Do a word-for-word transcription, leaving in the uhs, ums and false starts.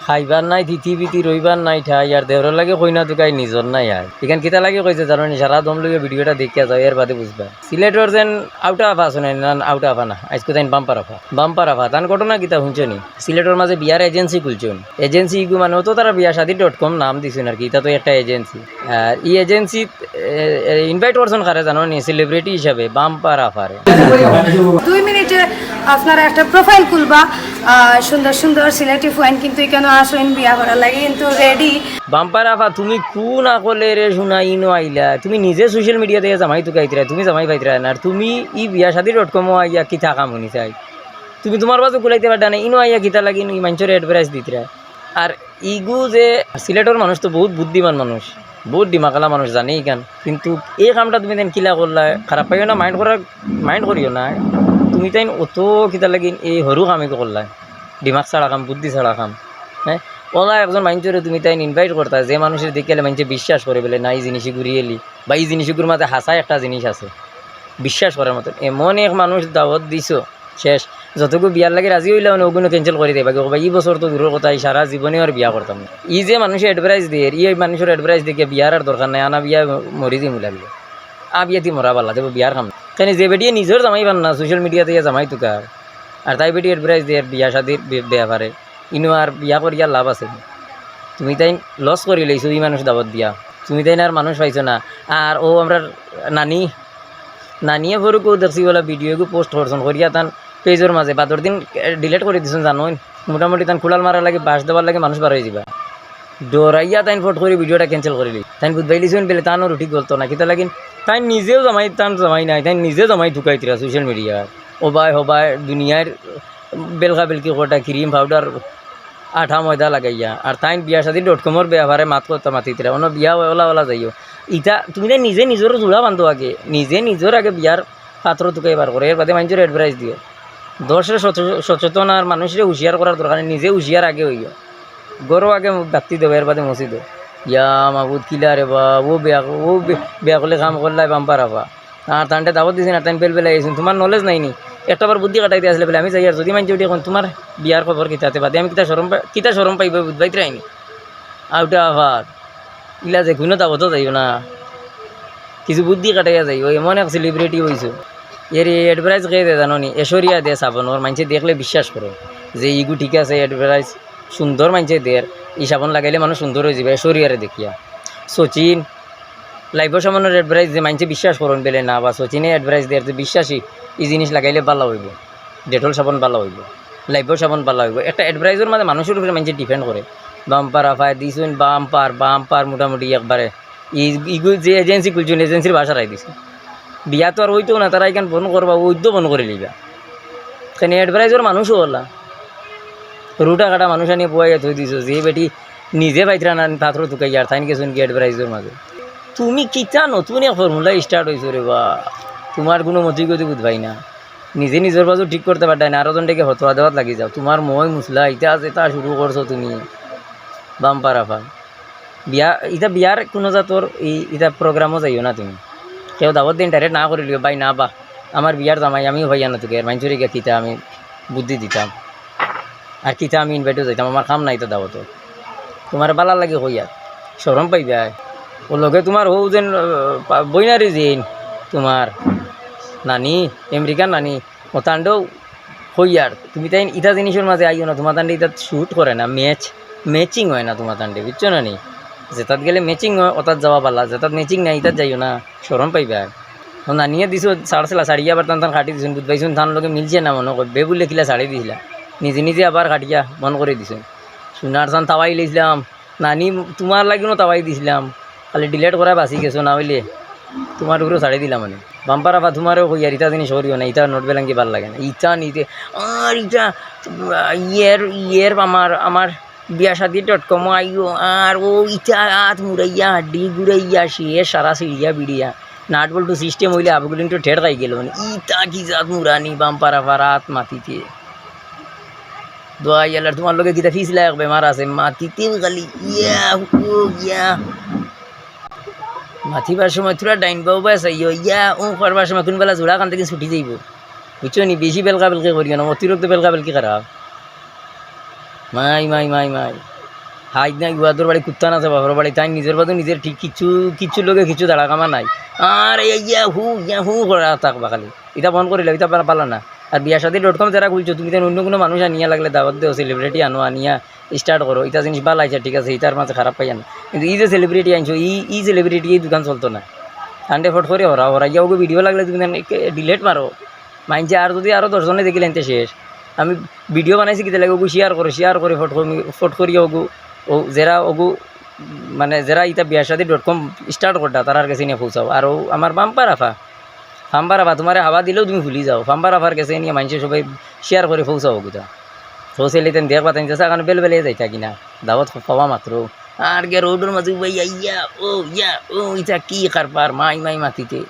খাইবার নাই তিথি বিথি, রইবার নাই ঠাই, আর দেওরর লাগি কইনা তুকাই নিজর নাই। আর ইখান কিতা লাগি কইছে জানো নি? সারা দম লইয়া ভিডিওটা দেখিয়া যাও, এর বাদে বুঝবা। সিলেটর যেন আউটা আফা আছে না, না আউটা আফা না, আইজকু তাইন বাম্পার আফা, বাম্পার আফা। তান ঘটনা কিতা হুনছো নি? সিলেটর মাঝে বিয়ার এজেন্সি খুলছইন। এজেন্সি ইগু মানে অত তারা বিয়া শাদী ডট কম নাম দিছইন আর কি, ইতা তো একটা এজেন্সি। আর ই এজেন্সিত ইনভাইট করছইন কারে জানো নি? সেলিব্রিটি হিসাবে বাম্পার আফারে। দুই মিনিটে আপনারা একটা প্রোফাইল খুলবা, আহ, সুন্দর সুন্দর সিলেটি ফুয়াইন কিন্তু ইখানো আছইন বিয়া করার লাগি, কিন্তু রেডি। বাম্পার আফা, তুমি কুন আকলে রে হুনা ইনো আইলা? তুমি নিজে সোশ্যাল মিডিয়াত জামাই তুকাইতরায়, তুমি জামাই পাইতরায় না। আর তুমি ই বিয়া শাদী ডট কমও আইয়া কিতা কাম হুনি চাই? তুমি তুমার বাজু কুলাইতে পারতা না, ইনো আইয়া কিতা লাগি ইনো ই মাইনষরে অ্যাডভাইস দিতরায়? আর ইগু যে সিলেটর মানুষ তো বউত বুদ্ধিমান মানুষ, বউত দিমাগআলা মানুষ, জানে ইখান। কিন্তু এই কামটা তুমি তাইন কিলা করলায়? খারাপ পাইও না, মাইন্ড করার, মাইন্ড করিও না। তুমি তাইন অত কিতা লাগি এই হুরু কাম ইগু করলায়? দিমাগ ছাড়া কাম, বুদ্ধি ছাড়া কাম। হ্যাঁ, অলা একজন মাইনষরে তুমি তাইন ইনভাইট করতায়, যে মানুষরে দেখিয়ালে মাইনষে বিশ্বাস করে বলে না, ই জিনিস ইগুর রিয়েলি, বা ই জিনিস ইগুর মাঝে হাছা একটা জিনিস আছে, বিশ্বাস করার মতন। এমন এক মানুষ দাওয়াত দিছো, শেষ। যতগু বিয়ার লাগি রাজি অইলা মানে অগুনও ক্যান্সেল করি দেয়। বাকি কইবা, "ই বছর তো দূরর কথা, ই সারা জীবনে আর বিয়া করতাম না।" ই যে মানুষে অ্যাডভাইস দের, ই মানুষর অ্যাডভাইস দেখিয়া বিয়ার আর দরকার নাই, আনা বিয়া মরি দিমু লাগলে। আ বিয়াতি মরা বালা, দেবো বিয়ার কাম। কেনে যে বেটিয়ে নিজর জামাই পার না, সোশ্যাল মিডিয়াত ইয়া জামাই তুকার, আর তাই বেটি অ্যাডভাইস দের বিয়া শাদির বে-, ব্যাপারে, ইনো আর বিয়া করিয়া লাভ আছে নি? তুমি তাইন লস করি লইছো, ই মানুষ দাওয়াত দিয়া। তুমি তাইন আর মানুষ পাইছো না। আর ও আমরার নানি, নানিয়ে ফরুক ও দেখছি বলে ভিডিও এগু পোস্ট করছইন, করিয়া তান পেজর মাঝে বাদর দিন, এ, ডিলিট করি দিছইন জানোইন। মোটামুটি তান কুড়াল মারার লাগি, বাঁশ দেওয়ার লাগি মানুষ বার অই যিবা। ডরাইয়া তাইন ফট করি ভিডিওটা ক্যান্সেল করিলি। তাইন বুঝবাইলিছইন বলে তানও রুটি গলতো না। কিতা লাগিন? তাইন নিজেও জামাই, তান জামাই নাই, তাইন নিজে জামাই তুকাইতরা সোশ্যাল মিডিয়াত। ও ভাই, হো ভাই, দুনিয়ার বেলকা বেলকি কটা ক্রিম পাউডার আটা ময়দা লাগাইয়া, আর তাইন বিয়া শাদী ডট কমর ব্যাপারে মাত কথা মাতিতরা, অনো বিয়া অলা অলা যাইও। ইতা তুমি তাই নিজে নিজর জুড়া বান্ধো আগে, নিজে নিজর আগে বিয়ার পাত্র তুকাই বার করো, এর বাদে মাইনষরে অ্যাডভাইস দিও। দশরে সচে-, সচেতন আর মানুষরে হুঁশিয়ার করার দরকার নাই, নিজে হুঁশিয়ার আগে অইও। ঘরো আগে মুখ ডাকতি দেবো, এর বাদে মসজিদো। ইয়া মাবুদ, কিলা রে বা, ও বেয়া, ও বে-, বেয়াকলি কাম করলায় বাম্পার আফা। আর তানরে দাওয়াত দিছইন, আর তাইন বেল বেলাই আইছইন। তুমার নলেজ নাই নি? একটা বার বুদ্ধি খাটাইতে আসলে বলে, আমি যাই আর যদি মাইনষে উঠি কইন, তুমার বিয়ার খবর কিতা? তে বাদে আমি কিতা শরম পা-, কিতা শরম পাইবো, বুঝবাইতরায় নি? আউটা আফাত। ইলা যে কুনু দাওয়াতো যাইও না। কিছু বুদ্ধি খাটাইয়া যাইও, এমন এক সেলিব্রিটি অইছো। এর অ্যাডভাইস কে দে জানো নি? ঐশ্বরিয়া দে সাবন, ওর মাইনষে দেখলে বিশ্বাস করো যে ইগু ঠিক আছে, অ্যাডভাইস সুন্দর মাইনষে দের, ই সাবন লাগাইলে মানুষ সুন্দর অই যিবা, ঐশ্বরিয়ারে দেখিয়া। সচিন, লাইফবয় সাবনর অ্যাডভাইস যে মাইনষে বিশ্বাস করইন বেলে না, বা সচিনে অ্যাডভাইস দের যে বিশ্বাসী, ই জিনিস লাগাইলে বালা অইবো, ডেটল সাবন বালা অইবো, লাইফবয় সাবন বালা অইবো। একটা অ্যাডভাইসর মাঝে মানুষর উপরে মাইনষে ডিপেন্ড করে। বাম্পার আফায় দিছইন, বাম্পার, বাম্পার মোটামুটি একবারে। ই-, ইগু যে এজেন্সি খুলছইন, এজেন্সির বাঁশ হারাই দিছইন। বিয়া তো আর অইতো না, তারা ইখান বন্ধ করবা, অইদ্য বন্ধ করি লিবা। কেনে অ্যাডভাইসর মানুষও অলা। রুটা কাটা মানুষ আনিয়া বওয়াইয়া থই দিছো, যে বেটি নিজে পাইতরা না, পাত্র তুকাইয়া, আর তাইন গেছইন গি অ্যাডভাইসর মাঝে। তুমি কিতা নতুন এক ফর্মুলা স্টার্ট অইছো রে বা? তুমার কুনু মতি গতি বুঝবায় না, নিজে নিজর বাজু ঠিক করতে পারতায় না, আরো জনরে গি ফতোয়া দেওয়াত লাগি যাও। তুমার মই মুসলা ইতা যেতা শুরু করছো তুমি, বাম্পার আফা। বিয়া, ইতা বিয়ার কুনু জাতর ই-, ইতা প্রোগ্রামো যাইও না তুমি। কেউ দাওয়াত দিন ডাইরেক্ট না করিলিও, ভাই না বা, আমার বিয়ার জামাই, আমিও পাইয়া না তুকাইয়ার, মাইনষরে গিয়া কিতা আমি বুদ্ধি দিতাম, আর কিতা আমি ইনভাইটও যাইতাম, আমার কাম নাই তো দাওয়াতো। তুমার বালা লাগি কইয়ার, শরম পাইবায়। ও লগে তুমার হউ যেন, আহ, পা-, বইনারি যেন তুমার নানি, আমেরিকার নানি, ও তানরেও কইয়ার, তুমি তাইন ইতা জিনিসর মাঝে আইও না, তুমার তানরে ইতা শুট করে না, ম্যাচ, ম্যাচিং অয় না তুমার তানরে, বুঝছো না নি? যেতাত গেলে ম্যাচিং অয়, ওতাত যাওয়া বালা, যেতাত ম্যাচিং নাই, ইতাত যাইও না, শরম পাইবায়। ও নানিয়ে দিছো ছাড়ছিলা, ছাড়িয়া আবার তান তান কাটি দিছইন, বুঝবাইছইন, তান লগে মিলছে না মনো কয়, বেবুলে কিলা ছাড়ি দিছিলা, নিজে নিজে আবার কাটিয়া বন্ধ করি দিছইন। সোনার চান তাওয়াই লইছিলাম, নানি, তুমার লাগিও তাওয়াই দিছিলাম, খালি ডিলিট করায় বাঁচি গেছো, না অইলে তুমার উপরেও ছাড়ি দিলাম মানে। বাম্পার আফা, তুমারেও কইয়ার, ইতা জিনিস করিও না, ইতা নট বেলাঙ্গি বালা লাগে না। ইতা নিতে, আর ইতা, ইয়ের, ইয়ের আমার, আমার বিয়া শাদী ডট কমও আইও, আর ও ইতা আত মুড়াইয়া, হাড্ডি গুড়াইয়া, সে সারা ছিড়িয়া বিড়িয়া, নাট বল্টু সিস্টেম অইলে আবুগুলিন তো ঠের খাই গেল মানে। ইতা কি জাত মুড়ানি, বাম্পার আফার আত মাতিতে। দোয়া ইয়াল্লার, তুমার লগে কিতা ফিসলা এক বেমার আছে, মাতিতেউ খালি ইয়া, ও ইয়া। মাতিবার সময় থুড়া ডাইন বাউ বায় চাইও, ইয়া, ও করবার সময় কুন বেলা জোড়া কান থাকি ছুটি যাইবো। বুঝছো নি? বেশি বেলকা বেলকি করিও না, অতিরিক্ত বেলকা বেলকি খারাপ। মাই, মাই, মাই, মাই। হাইজ না, ইউয়াদর বাড়ি কুত্তা না আছে, বাপর বাড়ি, তাই নিজর বাদে নিজর ঠিক কিচ্ছু, কিচ্ছুর লগে কিচ্ছু দাড়া কামা নাই। আর এই ইয়া হু, ইয়া হু করা থাকবা খালি। ইতা বন্ধ করিলাও, ইতা বালা, বালা না। আর বিয়া শাদী ডট কম যেরা খুলছো, তুমি তাইন অন্য কুনু মানুষ আনিয়া লাগলে দাওয়াত দেও, celebrity আনো, আনিয়া start করো। ইতা জিনিস বালা আইছে, ঠিক আছে, ইতার মাঝে খারাপ পাইয়ার না। কিন্তু ই যে celebrity আনছো, ই, ই celebrity এই দোকান চলতো না। তানরে ফট করি হরাও, হরাইয়া ওগু video লাগলে তুমি তান delete মারো। মাইনষে আর যুদি আরো দশ জনে দেখিলাইন তে শেষ। আমি video বানাইছি কিতা লাগি, ওগু share করো, share করি ফট করি, ফট করি ওগু, ও যেরা ওগু, মানে যেরা ইতা বিয়া শাদী ডট কম start করতা, তারার গেছে নিয়া পৌঁছাও। আর ও আমার বাম্পার আফা, বাম্পার আফা, তুমারে হাওয়া দিলেও তুমি ভুলি যাও। বাম্পার আফার গেছে নিয়া মাইনষে সবে share করি পৌঁছাও ওগুতা। পৌঁছাইলে তাইন দেখবা, তাইন চাচা কারণ বেল বেলে যাইতা কিনা, দাওয়াত পাওয়া মাত্র। আর গিয়া রোডর মাঝে উবাই ইয়া, ও ইয়া, ও ইতা কি কারবার, মাই মাই মাতিতে।